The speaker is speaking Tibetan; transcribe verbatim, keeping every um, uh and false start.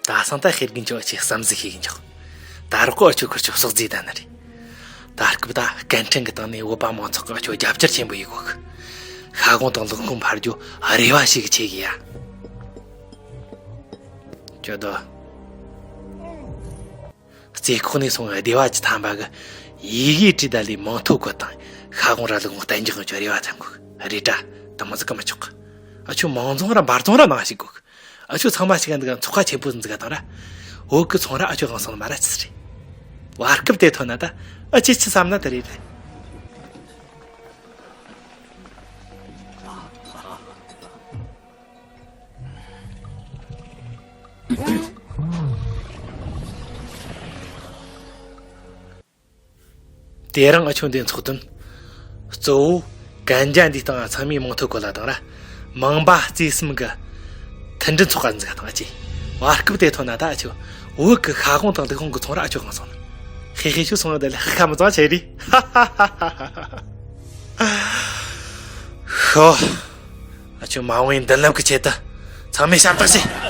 ད་སང་ད་ཤེར་གིན་ཆོག་ཆེ་བསམ་གཟིགས་ཤེས་གིན་ཆོག་ད་རོགས་ཨ་ཆོ་ཁུར་ཆོ་སོག་རྫས་ད་ནི་རེད། ད་སྐབས་ད་སྐད་འཕྲིན་གི་སྟེང་ནས་བོད་པ་མང་ཚོགས་ཀྱི་ཨ་ཆོ་རྒྱབ་སྐྱོར་ཆེན་པོ་ཡོད་གོ་གི། ཤ་གོང་དང་ལུག་གོང་འཕར་རྒྱུ་རེ་བ་ཞིག་ཆེ་གི་ཡ། ཅོ་དོ། རྩེ་ཁོག་ནས་སོང་བའི་སྡེ་བ་བཅུ་ཐམ་པ་གི་ཡི་གེ་བྲིས་ད་ལས་མིང་ཐོ་བཀོད་དང་ཤ་གོང་ར་ལུག་གོང་གཏན་འཇགས་ཀྱི་རེ་བ་ཚན་གོ་གི་རེད་ད། དུ་མ་ཟིག་གི་མི་ཆོག་གི། ཨ་ཆོ་མང་རྫོང་ར་འབར་རྫོང་ར་ནང་ཞིག་གོ་གི། ཨ་ཆོ་ཚང་མ་ཞིག་ག་འདི་ག་ཚོགས་ཁ་ཆེན་པོ་འཛི་ག་དང་ར། བོད་གི་ཚོང་ར་ཨ་ཆོ་གང་སོང་མ་ར་ཅི་རེད། བར་སྐབས་དེ་ཐོན་ན་ད་ཨ་ཆི་ཆི་བསམ་ན་དེ་རེད་རེད། དེ་རིང་ཨ་ཆོ་འདི་ཚོགས་དོན། གཙོ་བོ་གན་རྒྱ་འདིའི་སྟེང་ཚང་མའི་མིང་ཐོ་བཀོད་ལ་དང་ར། མང་པ་རྩིས་གསུམ་གི་མཐུན་སྒྲིལ་ཚོགས་པ་འཛུགས་དང་ཅི། བར་སྐབས་དེ་ཐོན་ན་ད་ཨ་ཆོ་བོད་གི་ཤ་གོང་དང་ལུག་གོང་གི་ཚོང་ར་ཨ་ཆོ་གང་སོང་ན། ཧེ་ཧེ་ཆོ་སོང་ཡོད་ལ་ཧ་ཁ་མི་ཚང་ཆེ་རེད། ཤོ། ཨ་ཆོ་མ་འོངས་མདུན་ལམ་གི་ཆེད་དུ་ཚང་མས་ཞབས་ཏོག་བྱེད།